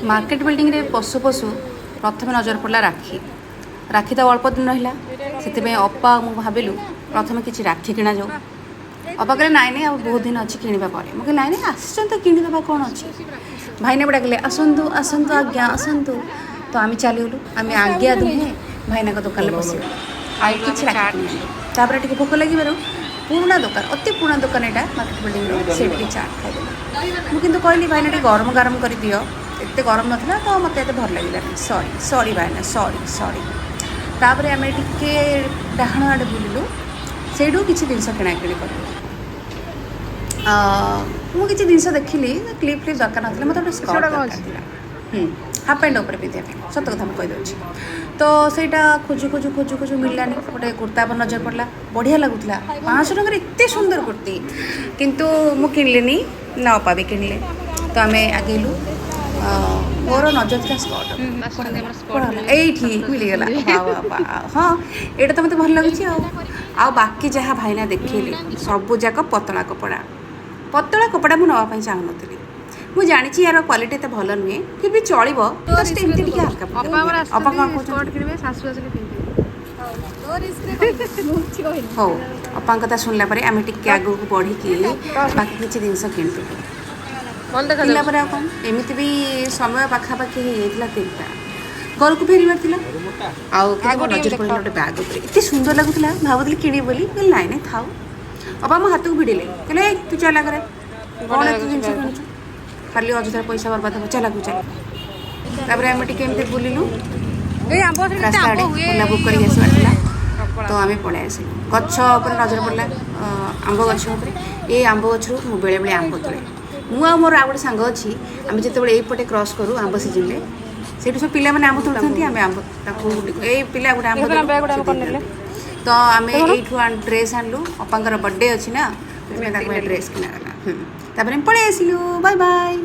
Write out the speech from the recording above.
Market ବିଲ୍ଡିଂରେ ପଶୁ ପଶୁ ପ୍ରଥମେ ନଜର ପଡ଼ିଲା ରାକ୍ଷୀ। ରାକ୍ଷୀ ତ ଅଳ୍ପ ଦିନ ରହିଲା, ସେଥିପାଇଁ ଅପା ଆଉ ମୁଁ ଭାବିଲୁ ପ୍ରଥମେ କିଛି ରାକ୍ଷୀ କିଣାଯାଉ। ଅପା କହିଲେ, "ନାଇଁ ନାଇଁ, ଆଉ ବହୁତ ଦିନ ଅଛି, କିଣିବା ପରେ।" ମୁଁ କହିଲି, "ନାଇଁ ନାଇଁ, ଆସିଛନ୍ତି ତ କିଣିଦେବା, କ'ଣ ଅଛି?" ଭାଇନା ବି ଡାକିଲେ, "ଆସନ୍ତୁ, ଆସନ୍ତୁ ଆଜ୍ଞା, ଆସନ୍ତୁ।" ତ ଆମେ ଚାଲିଗଲୁ। ଆମେ ଆଜ୍ଞା ଦୁହେଁ ଭାଇନାଙ୍କ ଦୋକାନରେ ପଶିଗଲୁ ଆଉ କିଛି ରାକ୍ଷୀ କିଣିଲୁ। ତାପରେ ଟିକେ ଭୋକ ଲାଗିବାରୁ ପୁରୁଣା ଦୋକାନ, ଅତି ପୁରୁଣା ଦୋକାନ ଏଇଟା ମାର୍କେଟ ବିଲ୍ଡିଂର, ସେଇଠି ଚାଟ୍ ଖାଇଦେଲୁ। ମୁଁ କିନ୍ତୁ କହିଲି, "ଭାଇନା, ଟିକେ ଗରମ ଗରମ କରିଦିଅ।" ଏତେ ଗରମ ନଥିଲା ତ ମୋତେ ଏତେ ଭଲ ଲାଗିଲାନି। ସରି ସରି ଭାଇନା, ସରି ସରି। ତାପରେ ଆମେ ଟିକେ ଡାହାଣ ଆଡ଼େ ବୁଲିଲୁ, ସେଇଠୁ କିଛି ଜିନିଷ କିଣାକିଣି କଲୁ। ମୁଁ କିଛି ଜିନିଷ ଦେଖିଲି, କ୍ଲିପ୍ ଫ୍ଲିପ୍ ଦରକାର ନଥିଲା, ମୋତେ ଗୋଟେ ସ୍କର୍ଟ ଦରକାର ଥିଲା, ହାଫ୍ ପ୍ୟାଣ୍ଟ ଉପରେ ପିନ୍ଧିବା ପାଇଁ। ସତ କଥା ମୁଁ କହିଦେଉଛି। ତ ସେଇଟା ଖୋଜୁ ଖୋଜୁ ଖୋଜୁ ଖୋଜୁ ମିଳିଲାନି। ଗୋଟେ କୁର୍ତ୍ତା ଉପରେ ନଜର ପଡ଼ିଲା, ବଢ଼ିଆ ଲାଗୁଥିଲା। 500 ଟଙ୍କାରେ ଏତେ ସୁନ୍ଦର କୁର୍ତ୍ତି, କିନ୍ତୁ ମୁଁ କିଣିଲିନି ନା ଅପା ବି କିଣିଲେ। ତ ଆମେ ଆଗେଇଲୁ। ମୋର ନଜର ଥିଲା ସ୍କର୍ଟ। କ'ଣ ହେଲା? ଏଇଠି ମିଳିଗଲା। ବାଃ, ବାଃ, ହଁ, ଏଇଟା ତ ମୋତେ ଭଲ ଲାଗୁଛି। ଆଉ ବାକି ଯାହା ଭାଇନା ଦେଖେଇଲେ, ସବୁ ଯାକ ପତଳା କପଡ଼ା। ପତଳା କପଡ଼ା ମୁଁ ନେବା ପାଇଁ ଚାହୁଁନଥିଲି। ମୁଁ ଜାଣିଛି ୟାର କ୍ୱାଲିଟି ଏତେ ଭଲ ନୁହେଁ, ଫିର୍ ବି ଚଳିବ, ଜଷ୍ଟ ଏମିତି ଟିକେ ହାଲକା ଅପା ଆମର। ଫୁଲକା। ଅପା କ'ଣ ଆସିଛନ୍ତି କହୁଛନ୍ତି? ସ୍କର୍ଟ କିଣିବେ, ଶାଶୁ ଆସିଲେ ପିନ୍ଧିବେ। ମୁଁ କିଛି କହିନି। ହଉ, ଅପାଙ୍କ କଥା ଶୁଣିଲା ପରେ ଆମେ ଟିକେ ଆଗକୁ ବଢ଼ିକି ବାକି କିଛି ଜିନିଷ କିଣିଦେଲୁ। ଭଲ ଦେଖାଯାଉଛି। କିଣିଲା ପରେ ଆଉ କ'ଣ, ଏମିତି ବି ସମୟ ପାଖାପାଖି ହେଇଯାଇଥିଲା 3ଟା, ଘରକୁ ଫେରିବାର ଥିଲା। ଆଉ କିନ୍ତୁ ମୋ ନଜର ପଡ଼ିଲା ଗୋଟେ ବ୍ୟାଗ୍ ଉପରେ, ଏତେ ସୁନ୍ଦର ଲାଗୁଥିଲା, ଭାବୁଥିଲି କିଣିବି ବୋଲି। କହିଲି, "ନାଇଁ ନାଇଁ, ଥାଉ।" ଅପା ମୋ ହାତକୁ ଭିଡ଼ିଲେ, କହିଲେ, "ଏଇ, ତୁ ଚାଲ ଆଗରେ, କ'ଣ ଏତେ ଜିନିଷ କିଣୁଛୁ, ଖାଲି ଅଯଥାରେ ପଇସା ବର୍ବାଦ ହେବ, ଚାଲ ଆଗକୁ ଚାଲ।" ତାପରେ ଆମେ ଟିକେ ଏମିତି ବୁଲିଲୁ ଏଇ ଆମ୍ବ ଗଛରେ କେତେ ରାସ୍ତା ଆମ୍ବ ଆଡ଼େ। ହୁଏ। ଓଲା ବୁକ୍ କରିକି ଆସିବାର ଥିଲା, ତ ଆମେ ପଳେଇ ଆସିଲୁ। ଗଛ ଉପରେ ନଜର ପଡ଼ିଲା, ଆମ୍ବ ଗଛ ଉପରେ। ଏଇ ଆମ୍ବ ଗଛରୁ ମୁଁ ବେଳେବେଳେ ଆମ୍ବ ତୋଳେ। ମୁଁ ଆଉ ମୋର ଆଉ ଗୋଟେ ସାଙ୍ଗ ଅଛି, ଆମେ ଯେତେବେଳେ ଏଇପଟେ କ୍ରସ୍ କରୁ ଆମ୍ବ ସିଜନରେ, ସେଇଠୁ ସବୁ ପିଲାମାନେ ଆମ୍ବ ତୋଳୁଥାନ୍ତି, ଆମେ ଆମ୍ବ ତାକୁ, "ଏଇ ପିଲା, ଗୋଟେ ଆମ୍ବ ଦେଖୁନ, ଦେଲୁ," ବ୍ୟାଗ୍ ଗୋଟେ ସେ ଆମେ କରିନେଲେ। ଦେଇଦିଅନ୍ତି। ତ ଆମେ ଏଇଠୁ ଡ୍ରେସ୍ ଆଣିଲୁ। ଅପାଙ୍କର ବର୍ଥଡେ ଅଛି ନା, ସେଥିପାଇଁ ତାଙ୍କ ପାଇଁ ଡ୍ରେସ୍ କିଣାଗଲା। ତାପରେ ଆମେ ପଳେଇ ଆସିଲୁ। Bye bye.